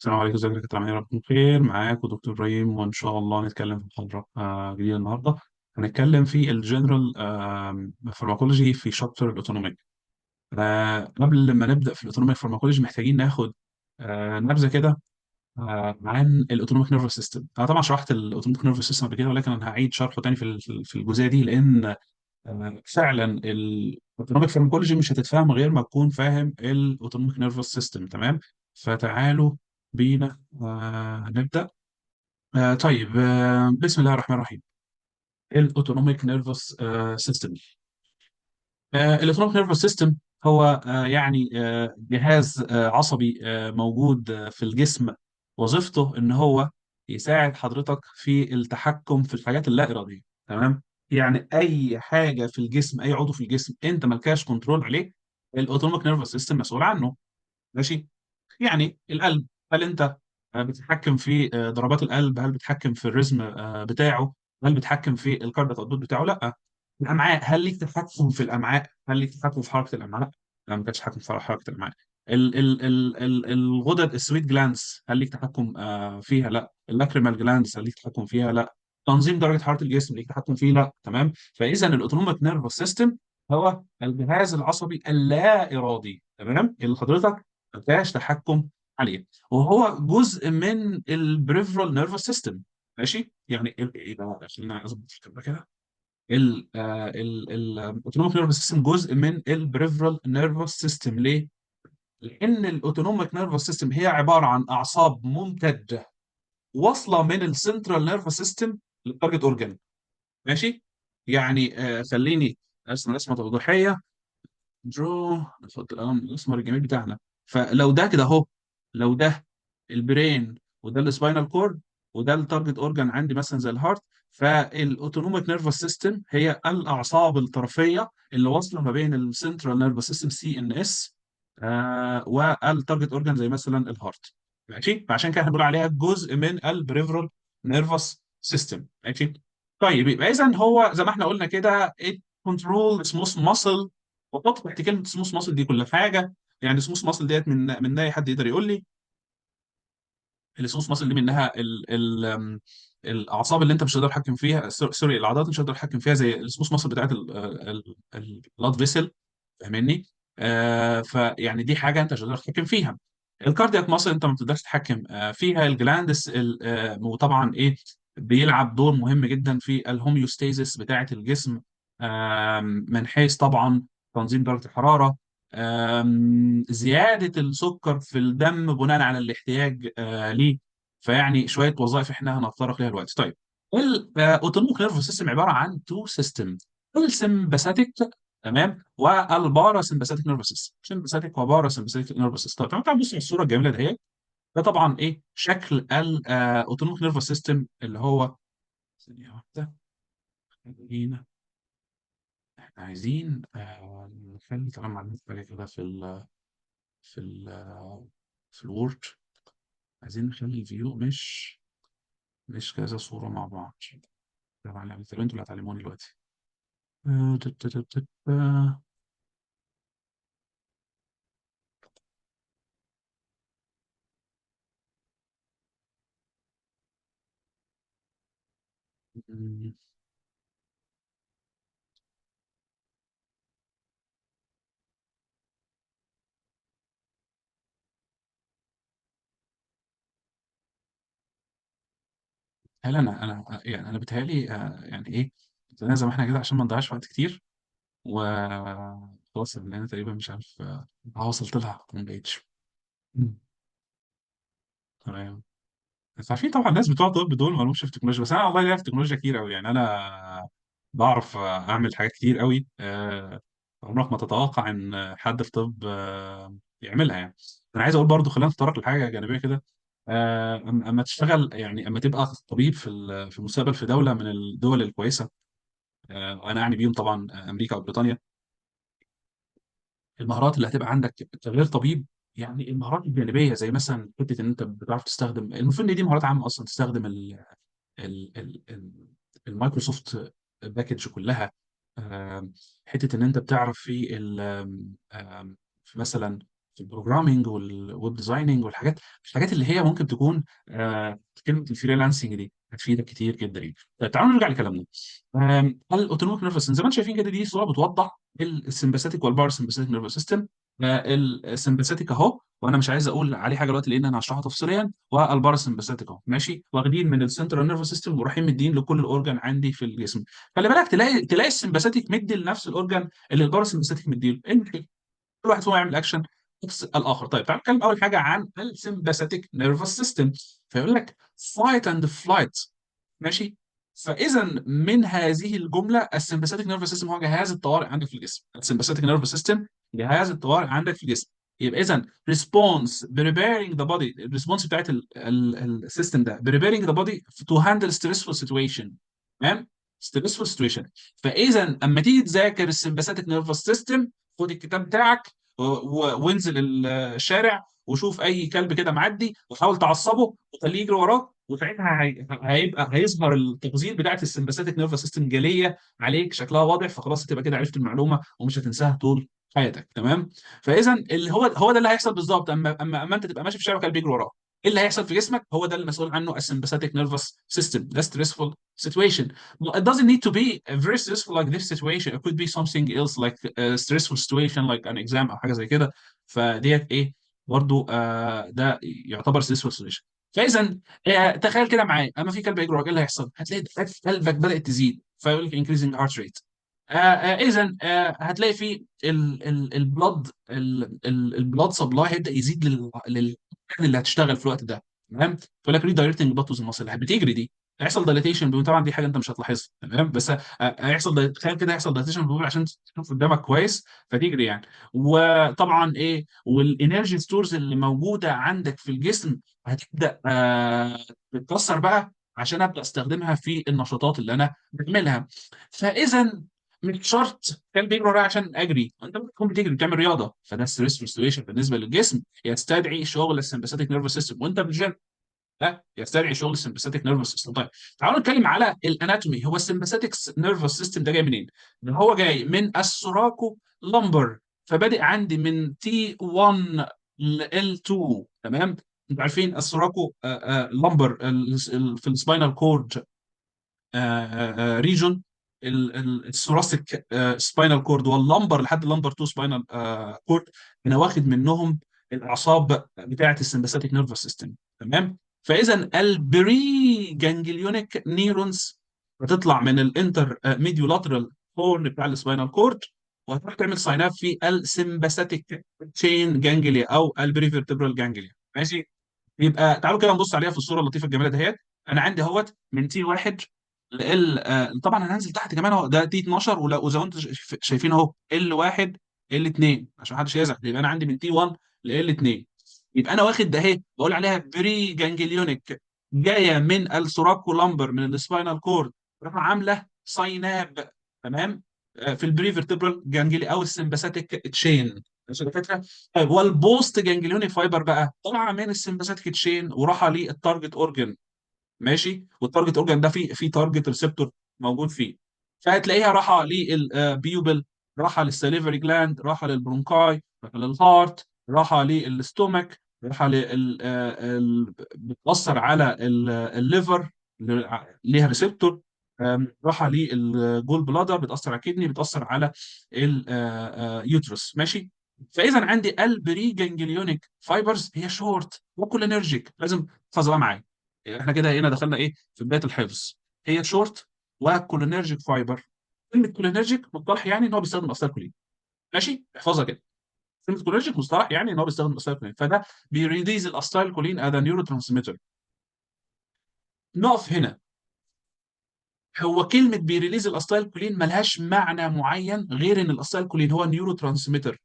السلام عليكم، ازيك يا دكتور؟ عاملين إيه؟ ربكم بخير. معاكم دكتور ابراهيم، وان شاء الله نتكلم في محاضرة جديدة النهارده. هنتكلم في ال general pharmacology في chapter ال autonomic. قبل ما نبدا في ال autonomic pharmacology محتاجين ناخد نبذه كده عن ال autonomic nervous system. انا طبعا شرحت ال autonomic nervous system قبل كده، ولكن انا هعيد شرحه تاني في الجزئية دي، لان فعلا ال autonomic pharmacology مش هتتفهم غير ما تكون فاهم ال autonomic nervous system. تمام؟ فتعالوا بينا نبدا. طيب، بسم الله الرحمن الرحيم. ال autonomic nervous system. ال autonomic nervous system هو يعني جهاز عصبي موجود في الجسم. وظيفته ان هو يساعد حضرتك في التحكم في الحاجات اللا ارادية. تمام؟ يعني اي حاجة في الجسم، اي عضو في الجسم انت مالكاش control عليه، ال autonomic nervous system مسؤول عنه. ماشي؟ يعني القلب، هل انت بتتحكم في ضربات القلب؟ هل بتتحكم في ال rhythm بتاعه؟ هل بتتحكم في ال cardiac output بتاعه؟ لا. الامعاء، هل ليك تحكم في الامعاء؟ هل ليك تحكم في حركة الامعاء؟ لا، ما كانش تحكم في حركة الامعاء. ال ال ال ال الغدد، ال sweat glands، هل ليك تحكم فيها؟ لا. ال lacrimal glands، هل ليك تحكم فيها؟ لا. تنظيم درجه حرارة الجسم، ليك تحكم فيه؟ لا. تمام؟ فاذا ال autonomic nervous system هو الجهاز العصبي اللا ارادي، تمام، اللي حضرتك ما فيهاش تحكم عليه، وهو جزء من ال peripheral nervous system. ماشي؟ يعني يبقى خلينا اظبط الكاميرا كده. ال ال autonomic nervous system جزء من ال peripheral nervous system. ليه؟ لان ال autonomic nervous system هي عبارة عن اعصاب ممتدة واصله من ال central nervous system لل target organ. ماشي؟ يعني خليني ارسم رسمه توضيحيه. draw، نحط القلم الاسمر الجميل بتاعنا. فلو ده كده اهو، لو ده ال brain وده ال spinal cord وده ال target organ عندي مثلا زي ال heart، فال autonomic nervous system هي الاعصاب الطرفيه اللي واصله ما بين ال central nervous system CNS وال target organ زي مثلا ال heart. ماشي؟ فعشان كده احنا بنقول عليها جزء من ال peripheral nervous system. ماشي؟ طيب، يبقى اذا هو زي ما احنا قلنا كده control smooth muscle، وحط تحت كلمة smooth muscle دي كل حاجة. يعني smooth muscle ديت من اي حد يقدر يقول لي ال smooth muscle دي منها ال ال الاعصاب اللي انت مش هتقدر تتحكم فيها، sorry، العضلات اللي مش هتقدر تتحكم فيها، زي ال smooth muscle بتاعت ال blood vessel. فاهمني؟ فيعني دي حاجة انت مش هتقدر تتحكم فيها. ال cardiac muscle انت ما بتقدرش تتحكم فيها. ال glands وطبعا ايه، بيلعب دور مهم جدا في ال homeostasis بتاعه الجسم، من حيث طبعا تنظيم درجه الحرارة، زيادة السكر في الدم بناء على الاحتياج ليه. فيعني شوية وظائف احنا هنتطرق ليها دلوقتي. طيب، ال autonomic nervous system عبارة عن two system، ال sympathetic، تمام، وال parasympathetic nervous system. sympathetic و parasympathetic nervous system. طيب، تعالوا نبص على الصورة الجميلة دهيت. ده طبعا ايه شكل ال autonomic nervous system اللي هو، ثانية واحدة، خلينا احنا عايزين نخلي طالما عندنا حاجة كده في ال Word، عايزين نخلي ال view مش كذا صوره مع بعض. طبعا انتوا اللي هتعلموني دلوقتي. تت- تت- تت- آه. هل انا يعني انا بيتهيألي يعني ايه، زي ما احنا كده عشان ما نضيعش وقت كتير وخلاص، لان انا تقريبا مش عارف وصلت لها ما بقتش. تمام. بس عارفين طبعا الناس بتوع طب دول ما لهمش في التكنولوجيا، بس انا والله ليا في التكنولوجيا كتير قوي. يعني انا بعرف اعمل حاجات كتير قوي، عمرك ما تتوقع ان حد في طب يعملها. يعني انا عايز اقول برضو، خلينا نتطرق لحاجة جانبيه كده. اما تشتغل، يعني اما تبقى طبيب في المستقبل في دولة من الدول الكويسة، وانا اعني بيهم طبعا امريكا او بريطانيا، المهارات اللي هتبقى عندك كغير طبيب، يعني المهارات الجانبية زي مثلا حتة ان انت بتعرف تستخدم، المفروض ان دي مهارات عامة اصلا، تستخدم ال ال ال ال ال Microsoft package كلها، حتة ان انت بتعرف في ال آم، آم، في مثلا في ال programming وال web designing والحاجات، الحاجات اللي هي ممكن تكون كلمة ال freelancing دي هتفيدك كتير جدا يعني. طيب تعالوا نرجع لكلامنا. ال autonomic nervous، زي ما انتم شايفين كده دي صوره بتوضح ال sympathetic وال parasympathetic nervous system. ال sympathetic اهو، وانا مش عايز اقول عليه حاجة دلوقتي لان انا هشرحه تفصيليا، وال parasympathetic اهو ماشي، واخدين من ال central nervous system ورايحين مدين لكل ال organ عندي في الجسم. خلي بالك تلاقي ال sympathetic مدي لنفس ال organ اللي ال parasympathetic مديله، ايه المشكلة؟ كل واحد فيهم يعمل اكشن نفس الاخر. طيب تعال نتكلم اول حاجة عن ال sympathetic nervous system. فيقول لك fight and flight، ماشي. فاذا من هذه الجملة ال sympathetic nervous system هو جهاز الطوارئ عندك في الجسم. ال sympathetic nervous system جهاز الطوارئ عندك في الجسم. يبقى اذا response preparing the body، ال response بتاعت ال system ده preparing the body to handle stressful situation، تمام، stressful situation. فاذا اما تيجي تذاكر ال sympathetic nervous system خد الكتاب بتاعك وانزل الشارع وشوف اي كلب كده معدي وحاول تعصبه وخليه يجري وراك، وساعتها هيبقى هيظهر التفاصيل بتاعت ال sympathetic nervous system جالية عليك شكلها واضح، فخلاص تبقى كده عرفت المعلومة ومش هتنساها طول حياتك، تمام. فاذا اللي هو ده اللي هيحصل بالظبط، اما انت تبقى ماشي في الشارع وكلب بيجري وراك، ايه اللي هيحصل في جسمك؟ هو ده اللي مسؤول عنه ال sympathetic nervous system. ده stressful situation. It doesn't need to be very stressful like this situation. It could be something else like a stressful situation like an exam او حاجة زي كده. فديت ايه برضو ده يعتبر stressful situation. فاذا تخيل كده معايا، اما في كلب يجري وراك ايه اللي هيحصل؟ هتلاقي دقات قلبك بدات تزيد، فيقول لك increasing heart rate. اذا هتلاقي في ال blood، ال blood supply هيبدا يزيد لل اللي هتشتغل في الوقت ده، تمام. فيقول لك redirecting blood to muscle بتجري دي، هيحصل dilatation. طبعا دي حاجة انت مش هتلاحظها، تمام، بس هيحصل، تخيل كده هيحصل dilatation عشان تشوف قدامك كويس فتجري يعني. وطبعا ايه، وال energy stores اللي موجودة عندك في الجسم هتبدا تتكسر بقى عشان ابدا استخدمها في النشاطات اللي انا بعملها. فاذا مش شرط كان بيجري ورايا عشان اجري، انت ممكن تكون بتجري بتعمل رياضه، فده stress situation بالنسبة للجسم يستدعي شغل ال sympathetic nervous system وانت في الجيم، لا يستدعي شغل ال sympathetic nervous system. طيب تعالوا نتكلم على ال anatomy. هو ال sympathetic nervous system ده جاي منين؟ ده هو جاي من ال thoracolumbar، فبادئ عندي من T 1 ل L 2، تمام؟ انتوا عارفين ال thoracolumbar في ال spinal cord region، ال thoracic spinal cord وال lumbar لحد ال lumbar 2 spinal cord، انا واخد منهم الاعصاب بتاعه ال sympathetic nervous system، تمام. فاذا ال preganglionic neurons هتطلع من ال intermediolateral horn بتاع ال spinal cord وهتروح تعمل synapse في ال sympathetic chain ganglia او ال prevertebral ganglia، ماشي. يبقى تعالوا كده نبص عليها في الصورة اللطيفة الجميلة دهيت. انا عندي اهوت من T 1 ل طبعا انا هنزل تحت كمان اهو، ده T 12، وزي ما انتم شايفين اهو L 1 L 2 عشان محدش يزعل. يبقى انا عندي من T 1 ل L 2، يبقى انا واخد ده اهي بقول عليها preganglionic، جاية من ال thoracolumbar من ال spinal cord، راح عامله synapse، تمام، في ال prevertebral ganglia او ال sympathetic chain، ماشي يا دكاتره. طيب وال postganglionic fiber بقى طالعه من ال sympathetic chain وراحة لل target organ، ماشي. وال target organ ده فيه target receptor موجود فيه، فهتلاقيها راحة لل pupil، راحة لل salivary gland، راحة لل bronchi، راحة لل heart، راحة لل stomach، راحة لل بتاثر على ال liver ليها receptor، راحة لل gall bladder، بتاثر على ال kidney، بتاثر على ال uterus، ماشي. فاذا عندي ال preganglionic fibers هي شورت و cholinergic، لازم تحفظ بقى معايا، احنا كده هنا دخلنا ايه في بداية الحفظ. هي short و cholinergic fiber. كلمة cholinergic مصطلح يعني ان هو بيستخدم acetylcholine، ماشي، احفظها كده. كلمة cholinergic مصطلح يعني ان هو بيستخدم acetylcholine، فده بي release ال acetylcholine as neurotransmitter. نقف هنا. هو كلمة بي release ال acetylcholine ملهاش معنى معين غير ان ال acetylcholine هو neurotransmitter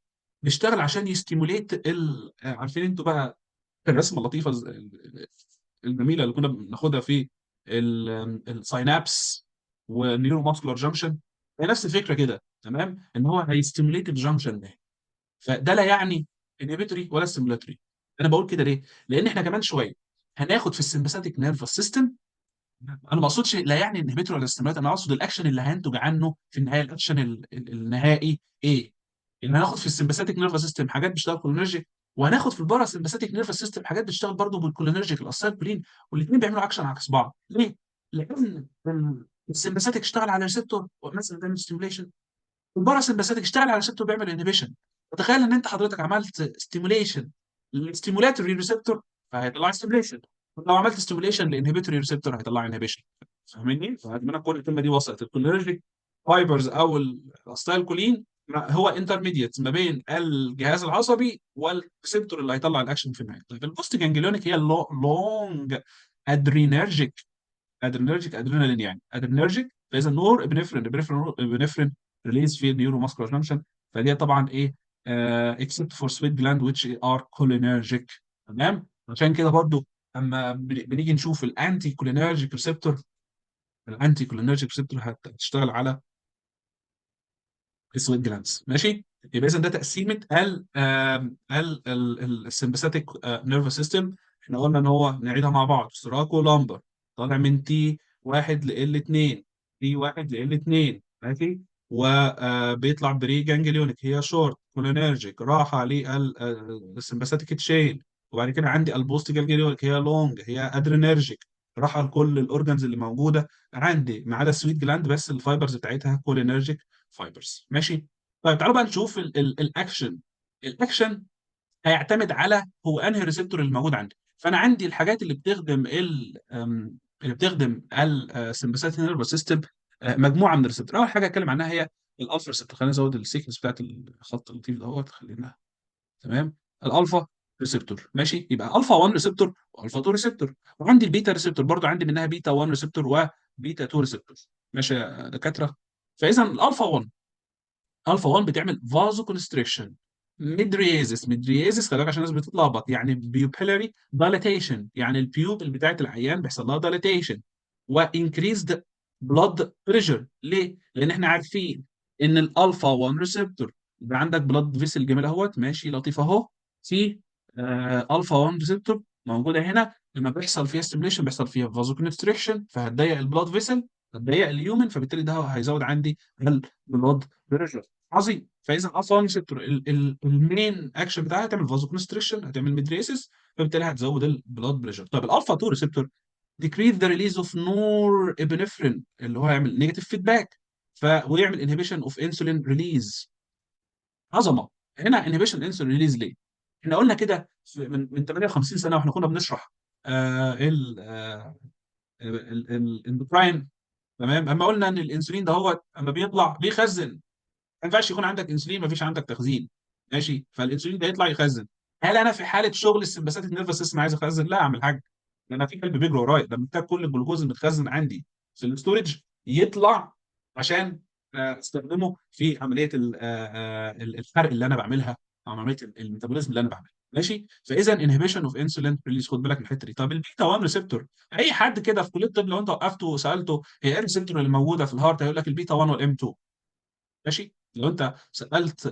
بيشتغل عشان ي stimulate عارفين انتوا بقى الرسمة اللطيفة الجميلة اللي كنا بناخدها في ال synapse وال neuromuscular junction، هي نفس الفكرة كده، تمام، ان هو هي stimulate ال junction ده. فده لا يعني inhibitory ولا stimulatory. انا بقول كده ليه؟ لان احنا كمان شوية هناخد في ال sympathetic nervous system. انا ما اقصدش لا يعني inhibitory ولا stimulatory، انا اقصد الاكشن اللي هينتج عنه في النهايه، الاكشن النهائي ايه؟ اللي هناخد في ال sympathetic nervous system حاجات بتشتغل cholinergic وهناخد في ال parasympathetic nervous system حاجات بتشتغل برضه بال cholinergic ال acetylcholine، والاثنين بيعملوا اكشن عكس بعض. ليه؟ لان ال sympathetic اشتغل على receptor ومثلا بيعمل stimulation، ال parasympathetic اشتغل على receptor بيعمل inhibition. فتخيل ان انت حضرتك عملت stimulation لل stimulatory receptor فهيطلع stimulation، لو عملت stimulation ل inhibitory receptor هيطلع inhibition. فاهمني؟ فاتمنى كل الكلمة دي وصلت. ال cholinergic fibers او ال acetylcholine هو intermediate ما بين الجهاز العصبي وال receptor اللي هيطلع الاكشن في النهاية. طيب ال postganglionic هي long adrenergic، adrenergic ادرينالين يعني adrenergic، فاذا norepinephrine epinephrine epinephrine release في ال neuromuscular junction. فدي طبعا ايه except for sweat gland which are cholinergic. تمام؟ عشان كده برضو اما بنيجي نشوف ال anticholinergic receptor، ال anticholinergic receptor هتشتغل على ال sweat glands. ماشي؟ يبقى اذا ده تقسيمه ال sympathetic nervous system. احنا قلنا ان هو نعيدها مع بعض: thoracolumbar طالع من T 1 ل L 2، T 1 ل L 2، ماشي، وبيطلع preganglionic هي short cholinergic راحة لل sympathetic chain، وبعد كده عندي ال postganglionic هي long هي adrenergic راحة لكل ال organs اللي موجودة عندي ما عدا ال sweat gland بس ال fibers بتاعتها cholinergic fibers. ماشي؟ طيب تعالوا بقى نشوف ال action. ال action هيعتمد على هو انهي receptor اللي موجود عندي. فانا عندي الحاجات اللي بتخدم ال sympathetic nervous system مجموعة من ال receptor. اول حاجة اتكلم عنها هي ال alpha receptor. خلينا نزود ال sequence بتاعت الخط اللطيف دوت، خلينا تمام. ال alpha receptor، ماشي، يبقى الفا 1 receptor و alpha 2 receptor، وعندي ال beta receptor برضو عندي منها بيتا 1 receptor و بيتا 2 receptor. ماشي يا دكاتره؟ فاذا الالفا 1، الفا 1 بتعمل vasoconstriction، mydriasis. mydriasis خلي بالك عشان الناس بتتلخبط، يعني pupillary dilatation، يعني ال pupil بتاعت العيان بيحصل لها dilatation و increased blood pressure. ليه؟ لان احنا عارفين ان الالفا 1 receptor يبقى عندك blood vessel جميل اهوت ماشي لطيف اهو، في الفا 1 receptor موجودة هنا، لما بيحصل فيها stimulation بيحصل فيها vasoconstriction، فهتضيق ال blood vessel، هتضيق ال lumen، فبالتالي ده هيزود عندي ال blood pressure. عظيم. فاذا الفا 1 receptor ال main action بتاعها هتعمل vasoconstriction، هتعمل mydriasis، فبالتالي هتزود ال blood pressure. طيب الالفا 2 receptor decrease the release of norepinephrine اللي هو هيعمل negative feedback ويعمل inhibition of insulin release. عظمه. هنا inhibition insulin release ليه؟ احنا قلنا كده من 58 سنة واحنا كنا بنشرح ال ال endocrine، تمام، اما قلنا ان الانسولين ده هو اما بيطلع بيخزن، ما ينفعش يكون عندك انسولين ما فيش عندك تخزين. ماشي؟ فالانسولين ده يطلع يخزن. هل انا في حاله شغل ال sympathetic nervous system عايز اخزن؟ لا اعمل حاجه، لان انا في كلب بيجري ورايا، ده محتاج كل الجلوكوز المتخزن عندي في ال storage يطلع عشان استخدمه في عملية الحرق اللي انا بعملها او عملية ال metabolism اللي انا بعملها. ماشي؟ فاذا inhibition of insulin release، خد بالك من الحتة دي. طب البيتا 1 receptor، اي حد كده في كليه الطب لو انت وقفته وسالته هي ايه ال receptor اللي موجودة في ال heart هيقول لك البيتا 1 وال M 2. ماشي؟ لو انت سالت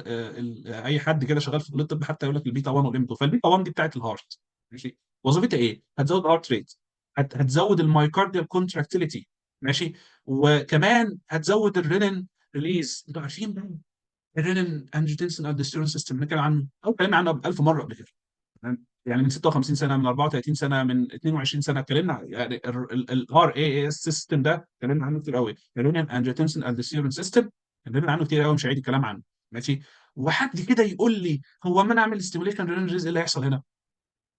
اي حد كده شغال في كليه الطب حتى يقول لك البيتا 1 وال M 2. فالبيتا 1 دي بتاعت ال heart. ماشي؟ وظيفتها ايه؟ هتزود ال heart rate، هتزود ال myocardial contractility، ماشي، وكمان هتزود ال renin release. انتوا عارفين بقى ال renin angiotensin aldosterone system، بنتكلم عنه او اتكلمنا عنه 1000 مرة قبل كده، تمام؟ يعني من 56 سنه، من 34 سنه، من 22 سنة اتكلمنا، يعني ال RAAS system ده اتكلمنا عنه كتير قوي. ال renin angiotensin aldosterone system اتكلمنا عنه كتير قوي، مش هعيد الكلام عنه. ماشي؟ وحد كده يقول لي هو اما انا اعمل stimulation renin release ايه اللي هيحصل هنا؟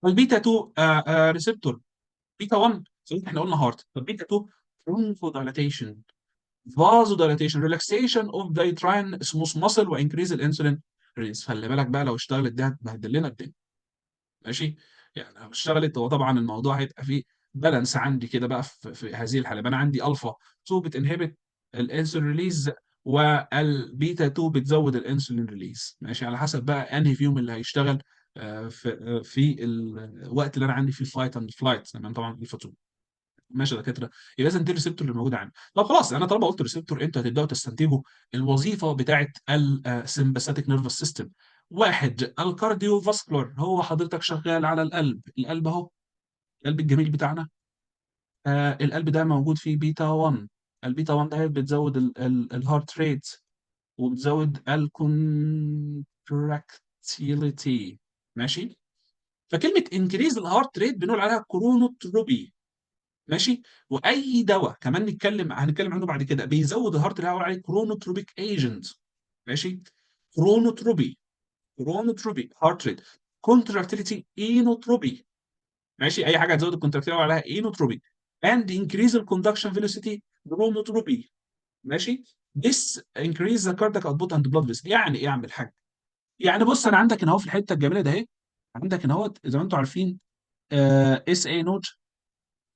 البيتا 2 receptor، beta 1 احنا قلنا heart، طب بيتا 2 bronchodilatation، vasodilatation، relaxation of the uterine smooth muscle و increase ال insulin release. خلي بالك بقى لو اشتغلت ده هتبهدل لنا الدنيا. ماشي؟ يعني لو اشتغلت هو طبعا الموضوع هيبقى فيه balance عندي كده بقى في هذه الحالة. يبقى انا عندي الفا 2 بت inhibit ال insulin release وال بيتا 2 بتزود ال insulin release. ماشي؟ على حسب بقى انهي فيهم اللي هيشتغل في الوقت اللي انا عندي فيه fight and flight. تمام؟ طبعا الفا 2. ماشي يا دكاتره؟ يبقى اذا دي ال receptor اللي موجودة عندي. طب خلاص، انا طالما قلت receptor انتوا هتبداوا تستنتجوا الوظيفة بتاعت ال sympathetic nervous system. واحد، ال cardiovascular، هو حضرتك شغال على القلب، القلب اهو، القلب الجميل بتاعنا، القلب ده موجود فيه بيتا 1. البيتا 1 ده بتزود ال heart rate وبتزود ال contractility. ماشي. فكلمه increase ال heart rate بنقول عليها chronotropy. ماشي. واي دواء كمان هنتكلم عنه بعد كده بيزود ال heart rate هقول عليه chronotropic agent. ماشي. chronotropy، chronotropy heart rate. contractility inotropy. ماشي. اي حاجة هتزود ال contractility عليها inotropy. and increase the conduction velocity dromotropy. ماشي. this increase the cardiac output and blood vessel. يعني ايه اعمل حاجة؟ يعني بص، انا عندك هنا اهو في الحتة الجميلة ده اهي، عندك هنا اهو زي ما انتم عارفين SA node،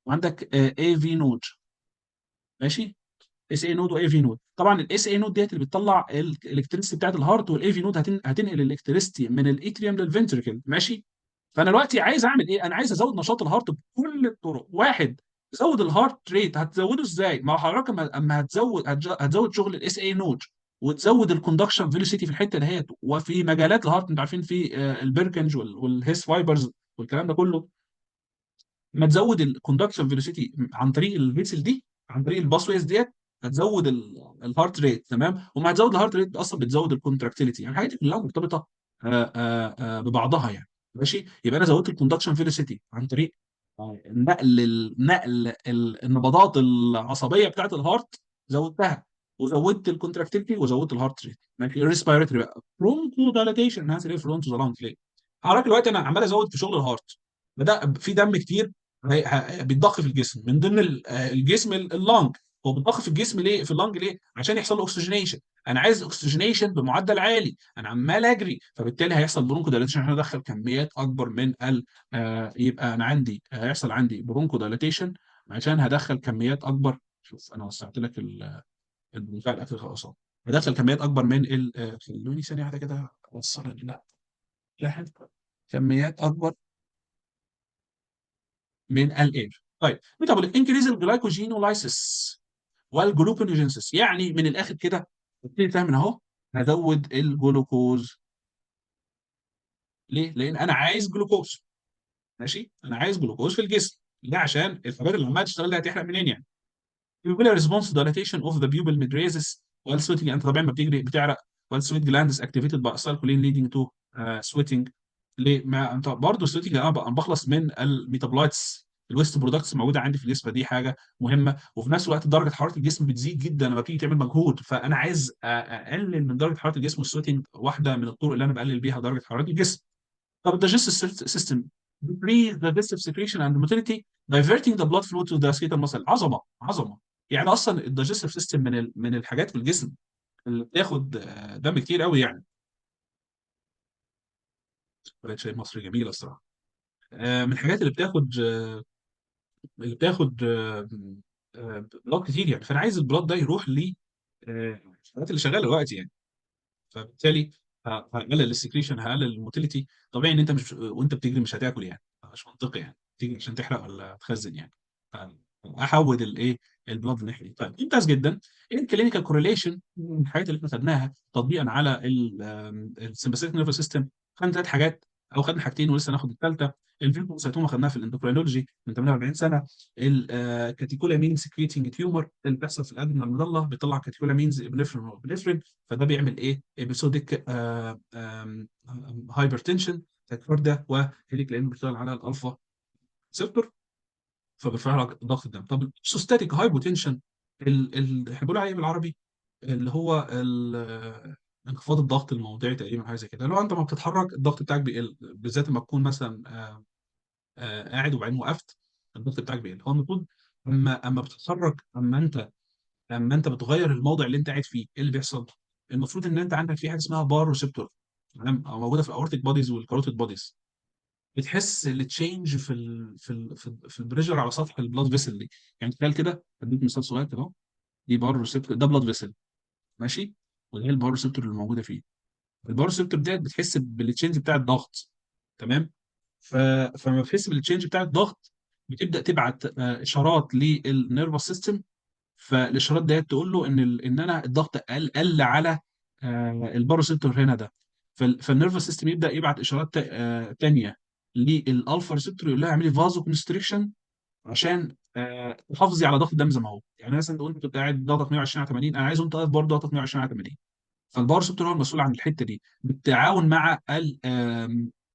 وعندك AV node. ماشي. SA node و AV node. طبعا ال SA node ديت اللي بتطلع ال electricity بتاعت ال heart، وال AV node هتنقل ال electricity من ال atrium لل ventricle. ماشي. فانا دلوقتي عايز اعمل ايه؟ انا عايز ازود نشاط ال heart بكل الطرق. واحد، زود ال heart rate. هتزوده ازاي؟ ما هو حضرتك اما هتزود شغل ال SA node وتزود ال conduction velocity في الحتة دهيت، وفي مجالات ال heart انتوا عارفين في ال Purkinje وال His fibers والكلام ده كله. ما تزود ال conduction velocity عن طريق ال vessel دي، عن طريق ال pathways ديت، هتزود ال heart rate. تمام. وما هتزود ال heart rate اصلا بتزود ال contractility. يعني الحاجات دي كلها مرتبطة ببعضها يعني. ماشي. يبقى انا زودت ال conduction velocity عن طريق نقل النبضات العصبية بتاعت ال heart، زودتها وزودت ال contractility وزودت ال heart rate. ماشي. ال respiratory بقى bronchodilatation enhance air flow to the lung. ليه؟ حضرتك دلوقتي انا عمال ازود في شغل ال heart، بدا في دم كتير بيتضخ في الجسم، من ضمن الجسم ال lung. هو بيتضخ في الجسم ليه؟ في ال lung ليه؟ عشان يحصل له oxygenation. انا عايز oxygenation بمعدل عالي، انا عمال اجري، فبالتالي هيحصل bronchodilatation عشان ادخل كميات اكبر من ال يبقى انا عندي هيحصل عندي bronchodilatation عشان هدخل كميات اكبر. شوف انا وسعت لك البتاع الاخر خلاص اهو. هدخل كميات اكبر من ال خلوني ثانية واحدة كده اوصل. لا لا، كميات اكبر من ال air. طيب، metabolic increase ال glycogenolysis وال gluconeogenesis. يعني من الاخر كده ابتدي فاهم اهو، هزود الجلوكوز. ليه؟ لان انا عايز جلوكوز. ماشي، انا عايز جلوكوز في الجسم. ليه؟ عشان الحاجات اللي عماله تشتغل دي هتحرق منين يعني. pupillary response dilatation of the pupil mydriasis while sweating. انت طبيعي لما بتجري بتعرق. while sweat glands activated by acetylcholine leading to sweating. ليه؟ ما انت برضه sweating، انا بخلص من ال metabolites، ال waste products موجودة عندي في الجسم، فدي حاجة مهمه. وفي نفس الوقت درجه حرارة الجسم بتزيد جدا لما بتيجي تعمل مجهود، فانا عايز اقلل من درجه حرارة الجسم، وال sweating واحدة من الطرق اللي انا بقلل بيها درجه حرارة الجسم. طب ال digestive system decrease digestive secretion and motility diverting the blood flow to the skeletal muscle. عظمه عظمه. يعني اصلا ال digestive system من الحاجات في الجسم اللي بتاخد دم كتير قوي يعني. بلد شاي مصري جميلة الصراحه. من الحاجات اللي بتاخد blood كتير يعني. فانا عايز ال blood ده يروح ل الحاجات اللي شغالة دلوقتي يعني. فبالتالي هقلل ال secretion، هقلل ال motility. طبيعي ان انت مش وانت بتجري مش هتاكل يعني، مش منطقي يعني تيجي عشان تحرق ولا تخزن يعني. احود الايه؟ ال blood الناحية دي. طيب، ممتاز جدا. ايه ال clinical correlation؟ الحاجات اللي احنا خدناها تطبيقا على ال sympathetic nervous system. خدنا ثلاث حاجات او خدنا حاجتين ولسه ناخد الثالثه. ال pheochromocytoma خدناها في ال endocrinology من 48 سنه. ال catecholamine secreting tumor اللي بيحصل في ال adrenal medulla بيطلع catecholamines، epinephrine و norepinephrine، فده بيعمل ايه؟ episodic hypertension، tachycardia و headache، لانه بيشتغل على ال alpha receptor فبيرفع لك ضغط الدم. طب ال orthostatic hypotension احنا بنقول عليه بالعربي اللي هو انخفاض الضغط الموضعي تقريبا، حاجة زي كده. لو انت ما بتتحرك الضغط بتاعك بيقل، بالذات لما تكون مثلا قاعد وبعدين وقفت الضغط بتاعك بيقل. هو المفروض اما بتتحرك، اما انت بتغير الموضع اللي انت قاعد فيه، ايه اللي بيحصل؟ المفروض ان انت عندك في حاجة اسمها baroreceptor، تمام؟ او موجودة في ال aortic bodies وال carotid bodies، بتحس ال change في ال pressure على سطح ال blood vessel دي. يعني تخيل كده، اديك مثال صغير كده اهو، دي baroreceptor، ده blood vessel، ماشي؟ وده ال baroreceptor اللي موجودة فيه. ال baroreceptor ديت بتحس بال change بتاع الضغط، تمام؟ فلما بتحس بال change بتاع الضغط بتبدا تبعت اشارات لل nervous system. فالاشارات ديت تقول له ان انا الضغط قل على ال baroreceptor هنا ده. فال nervous system يبدا يبعت اشارات تانية لل alpha receptor، يقول لها اعملي vasoconstriction عشان تحافظي على ضغط الدم زي ما هو. يعني مثلا وانت كنت قاعد ضغطك 120 على 80، انا عايز وانت واقف برضه ضغطك 120 على 80. فال baroreceptor هو المسؤول عن الحتة دي بالتعاون مع ال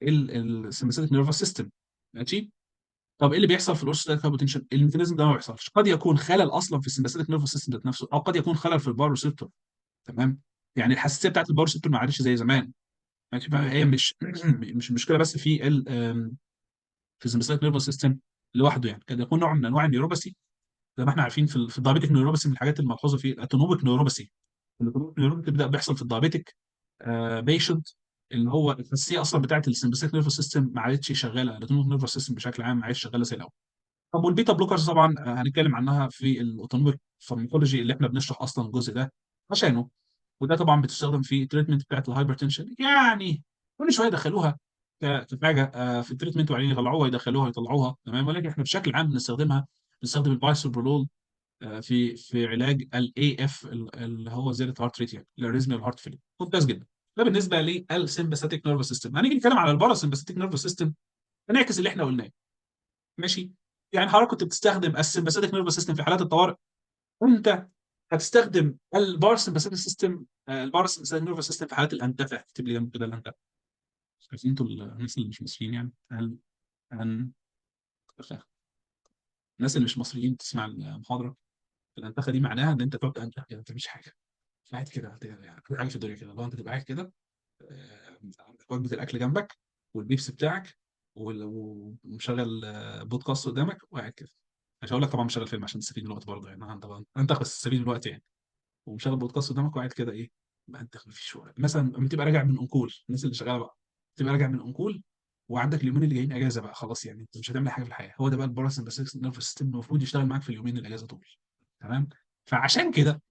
ال sympathetic nervous system. ماشي. طب ايه اللي بيحصل في ال orthostatic hypotension؟ ال mechanism ده ما بيحصلش. قد يكون خلل اصلا في ال sympathetic nervous system ذات نفسه، او قد يكون خلل في ال baroreceptor. تمام. يعني الحساسية بتاعت ال baroreceptor ما عادش زي زمان. ماشي. فهي مش مشكلة بس في ال sympathetic nervous system لوحده، يعني قد يكون نوع من انواع ال neuropathy زي ما احنا عارفين في ال diabetic neuropathy، من الحاجات الملحوظة في ال autonomic neuropathy. ال autonomic neuropathy بتبدا بيحصل في ال diabetic patient، اللي هو الحساسية اصلا بتاعت ال sympathetic nervous system ما عادتش شغاله، ال autonomic nervous system بشكل عام ما عادش شغالة زي الاول. طب وال beta blockers طبعا هنتكلم عنها في ال autonomic pharmacology اللي احنا بنشرح اصلا الجزء ده عشانه. وده طبعا بتستخدم في treatment بتاعت ال hypertension، يعني كل شوية يدخلوها كحاجة في ال treatment وبعدين يطلعوها، يدخلوها يطلعوها. تمام. ولكن احنا بشكل عام بنستخدم البايسوبرولول في علاج ال AF اللي هو زيادة heart rate، يعني ال arrhythmia وال heart failure. ممتاز جدا. ده بالنسبة لل sympathetic nervous system. هنيجي نتكلم على ال parasympathetic nervous system، هنعكس اللي احنا قلناه. ماشي. يعني حضرتك كنت بتستخدم ال sympathetic nervous system في حالات الطوارئ، انت هتستخدم ال parasympathetic system، ال parasympathetic nervous system في حالات الانتخه. اكتب لي جنب كده الانتخه. عارفين انتوا الناس اللي مش مصريين، يعني الانتخه، الناس اللي مش مصريين تسمع المحاضرة. الانتخه دي معناها ان انت تقعد تنتخ كده، ما تعملش حاجه، قاعد كده، يعني كل حاجة في الدنيا كده. لو انت تبقى قاعد كده، عندك وجبة الاكل جنبك والبيبسي بتاعك ومشغل بودكاست قدامك وقاعد كده. مش هقول لك طبعا مشغل فيلم عشان تستفيد من الوقت برضه، يعني انت طبعا انت بس تستفيد من الوقت يعني، ومشغل بودكاست قدامك وقاعد كده، ايه بقى انت مفيش وقت. مثلا لما تبقى راجع من on call، الناس اللي شغالة بقى، تبقى راجع من on call وعندك اليومين اللي جايين اجازه بقى، خلاص يعني انت مش هتعمل حاجة في الحياه. هو ده بقى ال parasympathetic nervous system المفروض يشتغل معاك في اليومين الاجازة دول. تمام. فعشان كده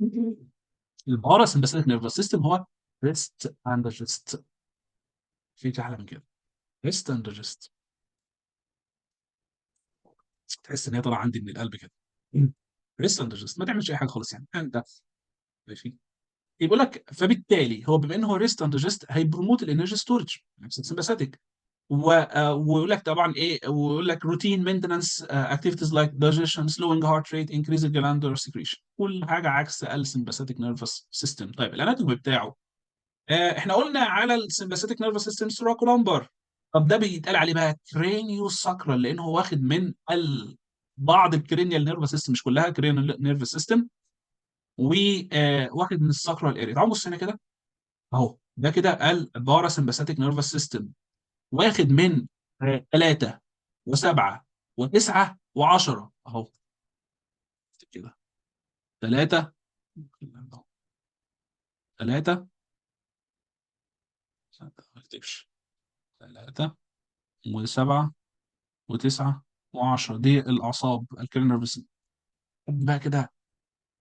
ال parasympathetic nervous system هو rest and digest. في احلى من كده؟ rest and digest. تحس ان هي طالعه عندي من القلب كده. rest and digest، ما تعملش اي حاجة خالص يعني انت. ماشي. يقول لك فبالتالي هو بما ان هو rest and digest هي promote ال energy storage نفس ال sympathetic، ويقول لك طبعا ايه، ويقول لك routine maintenance activities like digestion، slowing heart rate، increase glandular secretion، كل حاجة عكس ال sympathetic nervous system. طيب ال anatomy بتاعه، احنا قلنا على ال sympathetic nervous system thoracolumbar. طب ده بيتقال عليه بقى craniosacral لان هو واخد من بعض ال cranial nervous system، مش كلها cranial nervous system، وواخد من ال sacral area. تعالوا بص هنا كده اهو، ده كده ال parasympathetic nervous system واخد من 3 و7 و9 و10 اهو كده. 3 3، ما اكتبش، 3 و7 و9 و10، دي الاعصاب ال cranial nervous. بقى كده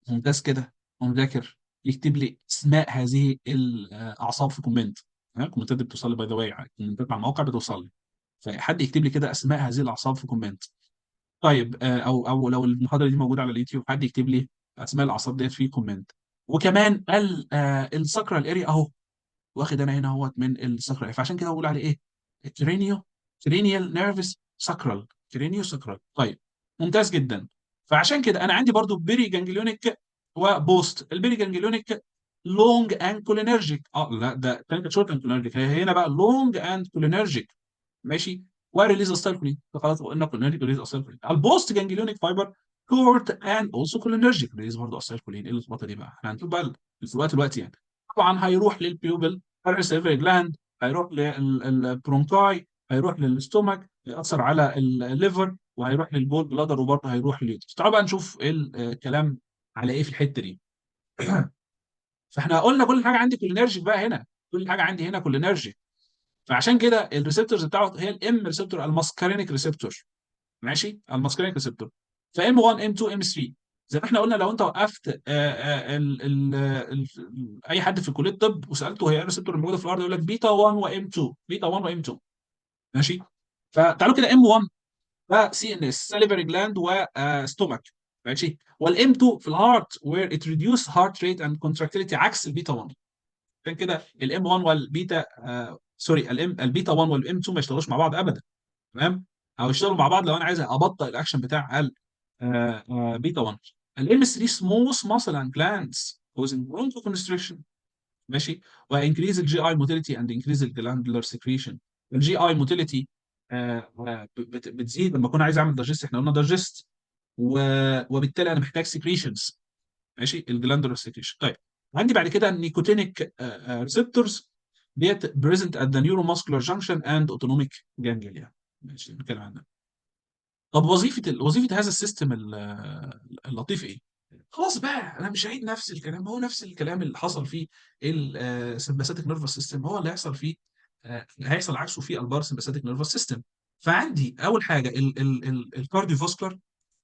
ممتاز كده ومذاكر يكتب لي اسماء هذه الاعصاب في comment. الكومنتات دي بتوصل لي by the way، الكومنتات على الموقع بتوصل لي، فحد يكتب لي كده اسماء هذه الاعصاب في comment. طيب او لو المحاضرة دي موجودة على اليوتيوب حد يكتب لي اسماء الاعصاب ديت في comment. وكمان ال sacral area اهو، واخد انا هنا اهوت من ال sacral، فعشان كده بقول عليه ايه؟ Cranial nerves sacral، craniosacral. طيب ممتاز جدا. فعشان كده انا عندي برضو preganglionic و post. ال preganglionic long and cholinergic، لا ده كانت short and cholinergic، هي هنا بقى long and cholinergic. ماشي. و release acetylcholine، خلاص قلنا cholinergic release acetylcholine. ال postganglionic fiber short and also cholinergic release برضه acetylcholine. ايه اللخبطة دي بقى؟ احنا هنشوف بقى الفروقات دلوقتي يعني. طبعا هيروح لل pupil، هيروح لل salivary gland، هيروح لل bronchi، هيروح لل stomach، يأثر على ال liver، وهيروح لل gall bladder، وبرضه هيروح لل uterus. تعالوا بقى نشوف ايه الكلام على ايه في الحتة دي. فاحنا قلنا كل حاجة عندي cholinergic بقى هنا، كل حاجة عندي هنا cholinergic. فعشان كده ال receptors بتاعته هي ال M receptor، ال muscarinic receptor. ماشي، ال muscarinic receptor، ف M 1 M 2 M 3. زي ما احنا قلنا لو انت وقفت ال ال ال اي حد في كليه الطب وسالته هي ايه ال receptor الموجودة في ال heart، يقول لك بيتا 1 و M 2، بيتا 1 و M 2. ماشي. فتعالوا كده M 1 ده CNS، salivary gland و stomach. ماشي. وال M 2 في ال heart where it reduce heart rate and contractility عكس البيتا 1. عشان كده ال M 1 والبيتا sorry ال M ال beta 1 وال M 2 ما يشتغلوش مع بعض ابدا. تمام. او يشتغلوا مع بعض لو انا عايز ابطئ الاكشن بتاع البيتا 1. ال M 3 smooth muscle and glands causing bronchoconstriction. ماشي. و increase ال GI motility and increase ال glandular secretion. ال GI motility بتزيد لما اكون عايز اعمل digest، احنا قلنا digest، وبالتالي انا محتاج secretions، ماشي، ال glandular secretion. طيب عندي بعد كده ال nicotinic receptors ديت present at the neuromuscular junction and autonomic ganglia، ماشي، نتكلم عنها. طب وظيفة هذا ال system اللطيف ايه؟ خلاص بقى انا مش هعيد نفس الكلام، هو نفس الكلام اللي حصل فيه ال sympathetic nervous system هو اللي هيحصل فيه، هيحصل عكسه في ال parasympathetic nervous system. فعندي اول حاجة ال cardiovascular،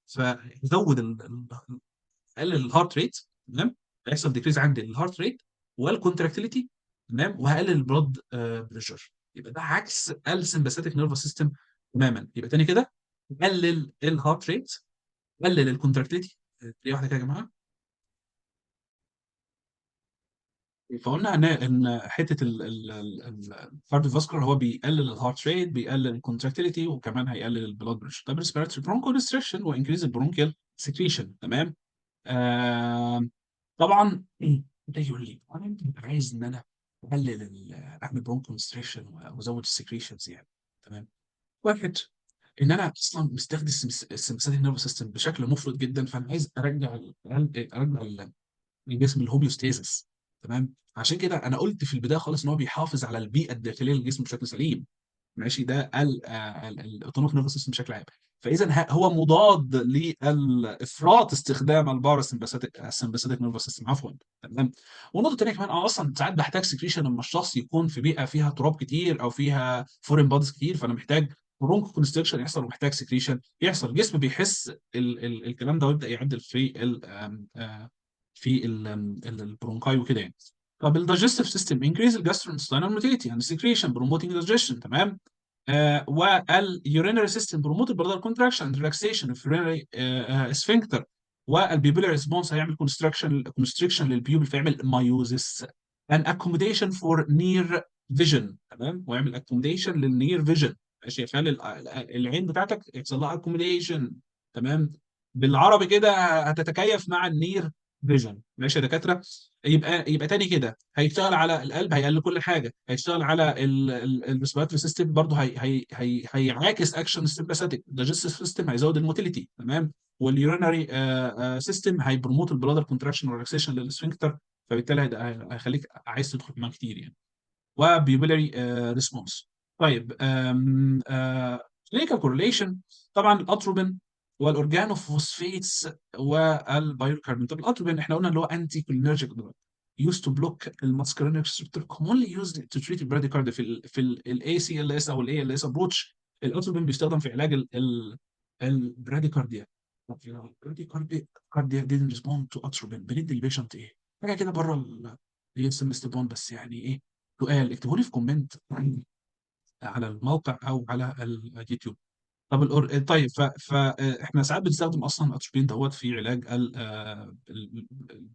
فيزود قلل ال heart rate، تمام، هيحصل decrease عندي ال heart rate وال contractility، تمام، وهقلل ال blood pressure. يبقى ده عكس ال sympathetic nervous system تماما. يبقى تاني كده، قلل ال heart rate، قلل ال contractility. دي واحدة كده يا جماعة. فقلنا ان حتة ال cardiovascular هو بيقلل ال heart rate، بيقلل ال contractility، وكمان هيقلل ال blood pressure. طب respiratory bronchoconstriction و increase ال bronchial secretion، تمام. طبعا ده يقول لي انا يمكن عايز ان انا اقلل اعمل bronchoconstriction وازود ال secretions يعني، تمام. واحد ان انا اصلا مستخدم ال sympathetic nervous system بشكل مفرط جدا، فانا عايز ارجع الجسم ال homeostasis، تمام. عشان كده انا قلت في البداية خالص ان هو بيحافظ على البيئة الداخلية للجسم بشكل سليم، ماشي. ده ال autonomic nervous system بشكل عام. فاذا هو مضاد للافراط استخدام ال parasympathetic ال sympathetic nervous system عفوا، تمام. والنقطة الثانية كمان، انا اصلا ساعات بحتاج secretion لما الشخص يكون في بيئة فيها تراب كتير او فيها foreign bodies كتير، فانا محتاج bronchoconstriction يحصل ومحتاج secretion يحصل. الجسم بيحس ال ال الكلام ده ويبدا يعدل في ال bronchi وكده يعني. طب ال digestive system increase ال gastrointestinal motility and secretion promoting digestion، تمام. وال urinary system promote ال bladder contraction and relaxation of urinary sphincter. وال pupillary response هيعمل constriction لل pupil، فيعمل miosis and accommodation for near vision، تمام، ويعمل accommodation لل near vision، ماشي، يخلي العين بتاعتك يحصل لها accommodation، تمام، بالعربي كده هتتكيف مع ال near vision، ماشي يا دكاترة. يبقى تاني كده هيشتغل على القلب، هيقلل كل حاجة، هيشتغل على ال respiratory system برضه، هي هيعاكس action ال sympathetic، digestive system هيزود ال motility، تمام، وال urinary system هي promote ال bladder contraction و relaxation لل sphincter، فبالتالي هيخليك عايز تدخل معاه كتير يعني. و pupillary response. طيب clinical correlation، طبعا ال atropine وال organophosphates وال pilocarpine. طب الاتروبين احنا قلنا اللي هو anticholinergic drug used to block ال muscarinic receptor commonly used to treat ال bradycardia في ال ACLS او ال ALS approach. ال atropine بيستخدم في علاج ال bradycardia. طب لو ال bradycardia didn't respond to atropine بندي ال patient ايه؟ حاجة كده بره ال step 1، بس يعني ايه؟ سؤال اكتبوا لي في comment على الموقع او على اليوتيوب. طب طيب فاحنا ساعات بنستخدم اصلا اتروبين دوت في علاج ال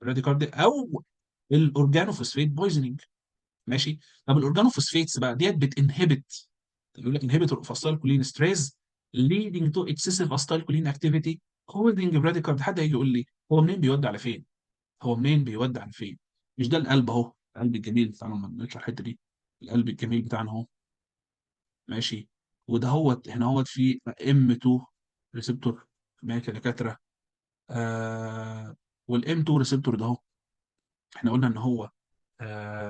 bradycardia او ال organophosphate poisoning، ماشي. طب ال organophosphates بقى ديت بت inhibit، يقول لك inhibitor of acetylcholinesterase leading to excessive acetylcholine activity causing bradycardia. حد هيجي يقول لي هو منين بيودي على فين؟ هو منين بيودي على فين؟ مش ده القلب اهو، القلب الجميل بتاعنا، نطلع الحتة دي، القلب الجميل بتاعنا اهو، ماشي. وده هو هنا هو في M2 receptor، ماشي يا دكاترة. وال M2 receptor ده اهو احنا قلنا ان هو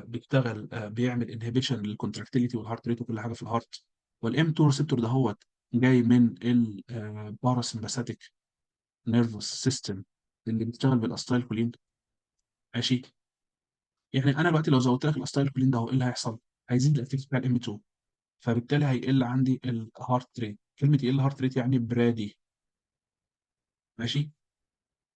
بيشتغل بيعمل inhibition لل contractility وال heart rate وكل حاجة في ال heart. وال M2 receptor ده هو جاي من ال parasympathetic nervous system اللي بيشتغل بال acetylcholine، ماشي. يعني انا دلوقتي لو زودت لك ال acetylcholine ده هو ايه اللي هيحصل؟ هيزيد ال activity بتاع ال M2، فبالتالي هيقل عندي ال heart rate. كلمة يقل heart rate يعني brady، ماشي.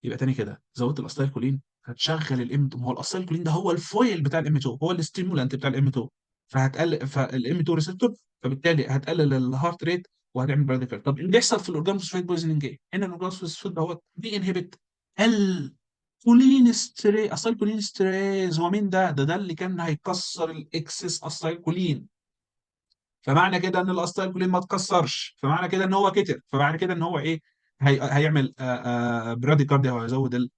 يبقى تاني كده زودت ال acetylcholine هتشغل ال M2، ما هو ال acetylcholine ده هو الفويل بتاع ال M2، هو ال stimulant بتاع ال M2، فهتقلل فال M2 receptor، فبالتالي هتقلل ال heart rate وهتعمل bradycardia. طب اللي بيحصل في ال organophosphate poisoning ايه؟ ان ال organophosphate ده هو بي inhibit ال cholinesterase، acetylcholinesterase. هو مين ده؟ ده اللي كان هيكسر ال excess acetylcholine، فمعنى كده ان ال acetylcholine ما اتكسرش، فمعنى كده ان هو كتر، فمعنى كده ان هو ايه؟ هيعمل bradycardia وهيزود ال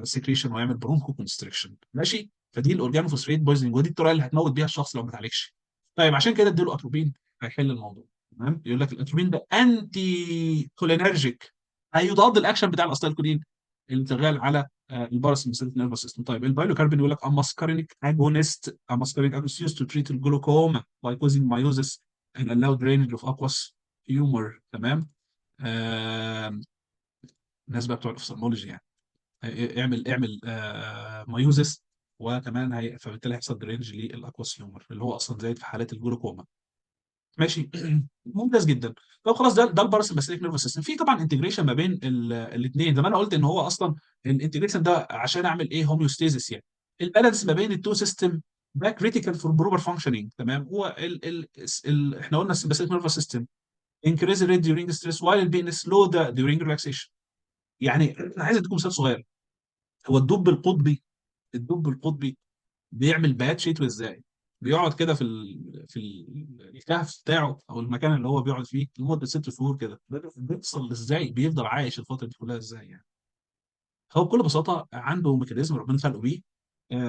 secretion ويعمل bronchoconstriction، ماشي. فدي ال organophosphate poisoning، ودي الطريقة اللي هتموت بيها الشخص لو ما اتعالجش. طيب عشان كده اديله اتروبين هيحل الموضوع. تمام، يقول لك الاتروبين ده anticholinergic، هيضاد الاكشن بتاع ال acetylcholine اللي شغال على ال parasympathetic nervous system. طيب ال pilocarpine يقول لك a muscarinic agonist، a muscarinic agonist used to treat ال glaucoma by causing miosis and allow drainage of aqueous humor. تمام. الناس بقى بتوع ال ophthalmology يعني اعمل miosis، وكمان هي فبالتالي هيحصل drainage لل aqueous humor اللي هو اصلا زايد في حالات الجلوكوما. ماشي، ممتاز جدا. طب خلاص، ده ال parasympathetic nervous system. في طبعا integration ما بين الاثنين، زي ما انا قلت ان هو اصلا ال integration ده عشان اعمل ايه؟ homeostasis، يعني ال balance ما بين ال two system ده critical for proper functioning. تمام، هو ال ال ال احنا قلنا ال sympathetic nervous system increase rate during stress while ال PNS slow the during relaxation. يعني انا عايز اديكم مثال صغير. هو الدب القطبي، الدب القطبي بيعمل بيات شتوي ازاي؟ بيقعد كده في الكهف بتاعه او المكان اللي هو بيقعد فيه لمدة 6 شهور كده. ده بيحصل ازاي؟ بيفضل عايش الفترة دي كلها ازاي يعني؟ هو بكل بساطة عنده mechanism ربنا خلقه بيه،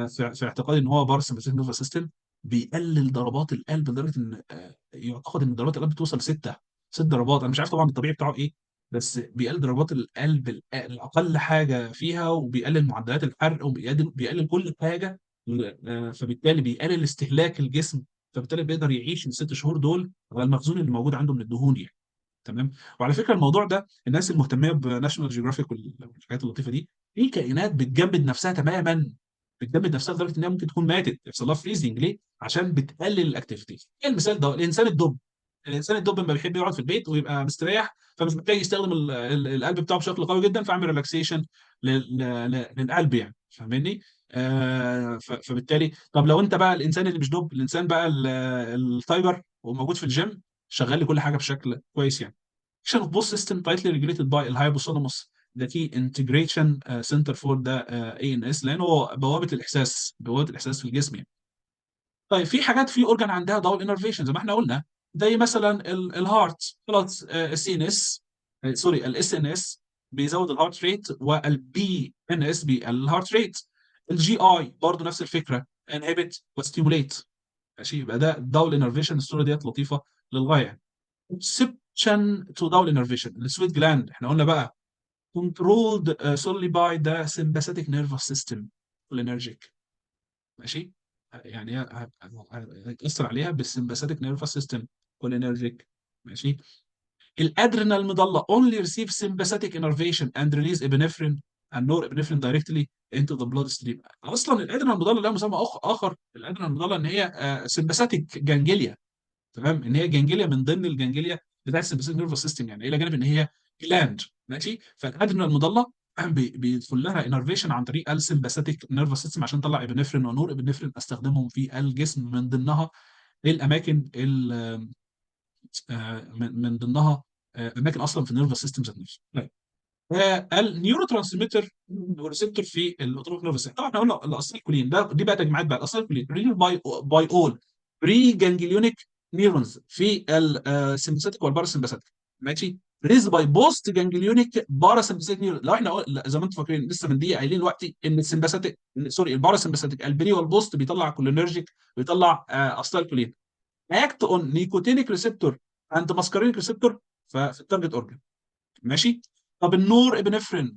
في اعتقادي ان هو parasympathetic nervous system بيقلل ضربات القلب لدرجة ان يعتقد ان ضربات القلب توصل ست ضربات. انا مش عارف طبعا الطبيعي بتاعه ايه، بس بيقلل ضربات القلب الاقل حاجة فيها، وبيقلل معدلات الحرق، وبيقلل كل حاجه، فبالتالي بيقلل استهلاك الجسم، فبالتالي بيقدر يعيش ال6 شهور دول على المخزون اللي موجود عنده من الدهون يعني. تمام. وعلى فكرة الموضوع ده الناس المهتميه ب National Geographic والحاجات اللطيفة دي، في كائنات بتجمد نفسها تماما، بتجمد نفسها لدرجة انها ممكن تكون ماتت، يحصل لها freezing. ليه؟ عشان بتقلل ال activity. ايه المثال ده؟ الانسان الدب. الانسان الدب لما بيحب يقعد في البيت ويبقى مستريح، فمش محتاج يستخدم القلب بتاعه بشكل قوي جدا، فاعمل relaxation للقلب يعني، فاهمني؟ فبالتالي طب لو انت بقى الانسان اللي مش دب، الانسان بقى ال tiger وموجود في الجيم، شغال لي كل حاجة بشكل كويس يعني. Action of both system tightly regulated by ال hypothalamus، the key integration center for the ANS، لانه هو بوابه الاحساس، بوابه الاحساس في الجسم يعني. طيب في حاجات في organ عندها dual innervation زي ما احنا قلنا، زي مثلا ال heart. خلاص، ال CNS، sorry، ال SNS بيزود ال heart rate، وال PNS بيقلل ال heart rate. ال GI برضه نفس الفكره، inhibit و stimulate. ماشي، يبقى ده dual innervation. الصورة ديت لطيفة للغاية. exception to dual innervation ال sweat gland، احنا قلنا بقى controlled solely by the sympathetic nervous system cholinergic. ماشي، يعني هي هيتأثر عليها بال sympathetic nervous system cholinergic. ماشي. ال adrenal medulla only receive sympathetic innervation and release epinephrine and norepinephrine directly into the bloodstream. اصلا ال adrenal medulla لها مسمى اخر، ال adrenal medulla ان هي sympathetic ganglia. تمام، ان هي ganglia من ضمن ال ganglia بتاع ال sympathetic nervous system، يعني الى جانب ان هي gland. ماشي، فال adrenal medulla بيدخل لها innervation عن طريق ال sympathetic nervous system عشان تطلع epinephrine و norepinephrine استخدمهم في الجسم، من ضمنها الاماكن من ضمنها اماكن اصلا في ال nervous system ذات نفسه. طيب ال neurotransmitter receptor في ال autonomic nervous، طبعا احنا قلنا ال acetylcholine ده، دي بقى تجميعات بقى. ال acetylcholine released by all preganglionic neurons في ال sympathetic وال parasympathetic. ماشي، released by postganglionic parasympathetic neuron. لو احنا زي ما انتم فاكرين لسه من دقيقة قايلين دلوقتي ان ال sympathetic، sorry، ال parasympathetic ال pre وال post بيطلع cholinergic، بيطلع acetylcholine، act on nicotinic receptor and muscarinic receptor في ال target organ. ماشي. طب ال norepinephrine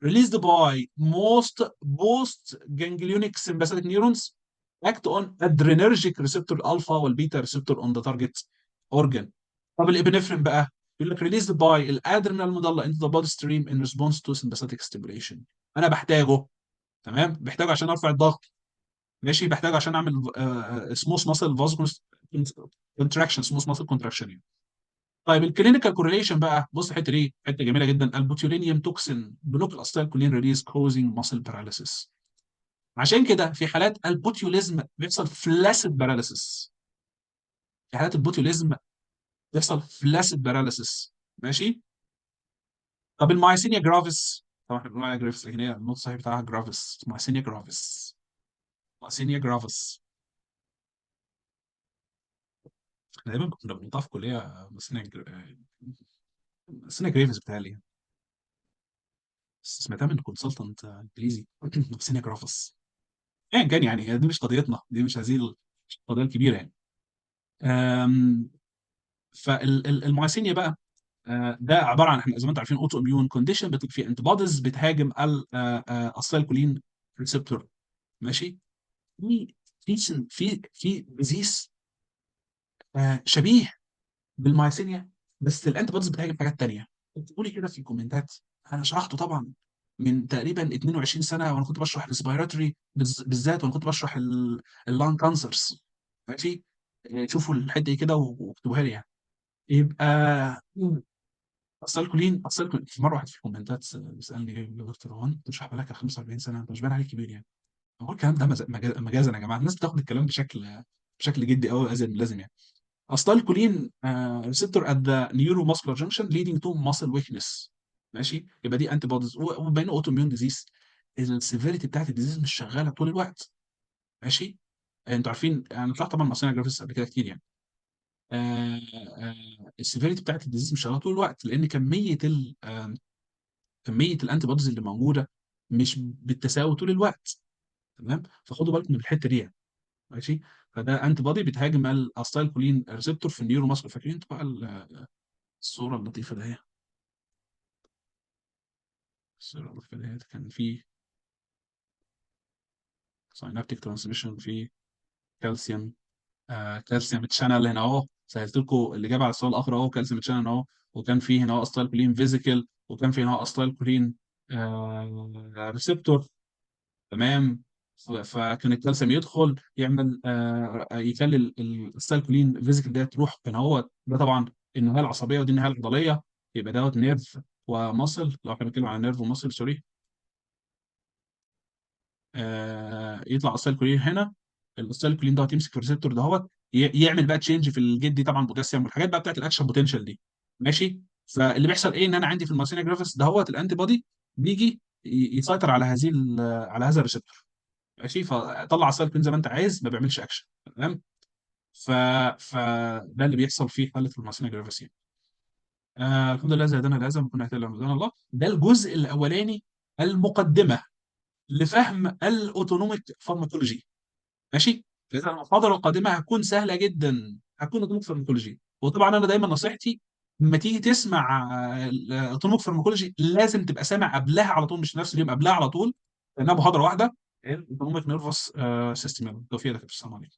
released by most post ganglionic sympathetic neurons act on adrenergic receptor alpha وال beta receptor on the target organ. طب ال epinephrine بقى يقول لك released by ال adrenal medulla into the bloodstream in response to sympathetic stimulation. انا بحتاجه، تمام، بحتاجه عشان ارفع الضغط. ماشي، بحتاجه عشان اعمل smooth muscle contraction، smooth muscle contraction يعني. طيب ال clinical correlation بقى، بص الحتة دي حتة جميلة جدا. ال botulinum toxin block ال acetylcholine release causing muscle paralysis. عشان كده في حالات ال botulism بيحصل flaccid paralysis. في حالات ال botulism بيحصل flaccid paralysis. ماشي. طب ال myasthenia gravis، طبعا احنا بنقول عليها جرافيس لكن هي النطق الصحيح بتاعها gravis، myasthenia gravis، myasthenia gravis. احنا دايما كنا بنطلع في كليه myasthenia gravis بتاعي، بس سمعتها من consultant انجليزي myasthenia gravis. ايا كان يعني، دي مش قضيتنا، دي مش هذه القضية الكبيرة يعني. فال myasthenia بقى ده عبارة عن، احنا زي ما انتم عارفين، autoimmune condition بتبقى في antibodies بتهاجم ال acetylcholine receptor. ماشي. في disease شبيه بال myasthenia، بس ال antibodies بتهاجم حاجات ثانيه. اكتبوا لي كده في الكومنتات. انا شرحته طبعا من تقريبا 22 سنة وانا كنت بشرح ال respiratory بالذات، وانا كنت بشرح ال lung cancers. ماشي. شوفوا الحتة دي كده واكتبوها لي يعني. يبقى acetylcholine. في مرة واحد في الكومنتات بيسالني: ايه يا دكتور، هو انت بتشرح بالك 45 سنه، انت مش باين عليك كبير يعني. هو الكلام ده مجازا يا جماعه، الناس بتاخد الكلام بشكل جدي قوي، ازيد من اللازم يعني. acetylcholine receptor at the neuromuscular junction leading to muscle weakness. ماشي. يبقى دي antibodies، وبين autoimmune disease ال severity بتاعت ال disease مش شغالة طول الوقت. ماشي. انتوا عارفين انا شرحت طبعا myasthenia gravis قبل كده كتير يعني. ال severity بتاعت ال disease مش شغالة طول الوقت، لان كمية ال antibodies اللي موجودة مش بالتساوي طول الوقت. تمام. فخدوا بالكم من الحتة دي يعني. ماشي. فده antibody بتهاجم ال acetylcholine receptor في ال neuromuscular. فاكرين انتوا بقى الصورة اللطيفة ده؟ الصورة اللطيفة ده كان في synaptic transmission في calcium، calcium channel هنا اهو. سهلت لكم الاجابة على السؤال الاخر اهو، calcium channel اهو، وكان في هنا اهو acetylcholine vesicle، وكان في هنا اهو acetylcholine receptor. تمام. فكان الكالسيوم يدخل يعمل يخلي ال acetylcholine vesicle ده تروح هنا هو. ده طبعا النهاية العصبية ودي النهاية العضليه، يبقى دوت nerve و muscle. لو احنا بنتكلم عن nerve و muscle، sorry، يطلع acetylcholine هنا، ال acetylcholine دوت يمسك في ال receptor دهوت، يعمل بقى change في ال gate دي، طبعا بوتاسيوم والحاجات بقى بتاعت ال action potential دي. ماشي. فاللي بيحصل ايه؟ ان انا عندي في ال myasthenia gravis دهوت ال antibody بيجي يسيطر على على هذا ال receptor. ماشي. فطلع acetylcholine زي ما انت عايز، ما بيعملش اكشن. تمام. فده اللي بيحصل في حاله ال myasthenia gravis يعني. الحمد لله زادنا العزم وكنا اهتدى الله. ده الجزء الاولاني، المقدمة لفهم ال autonomic pharmacology. ماشي. فاذا المحاضرة القادمة هتكون سهلة جدا، هتكون autonomic pharmacology. وطبعا انا دايما نصيحتي لما تيجي تسمع ال autonomic pharmacology لازم تبقى سامع قبلها على طول، مش نفس اليوم، قبلها على طول، لانها محاضرة واحده، ال autonomic nervous system. بالتوفيق يا دكتور، السلام عليكم.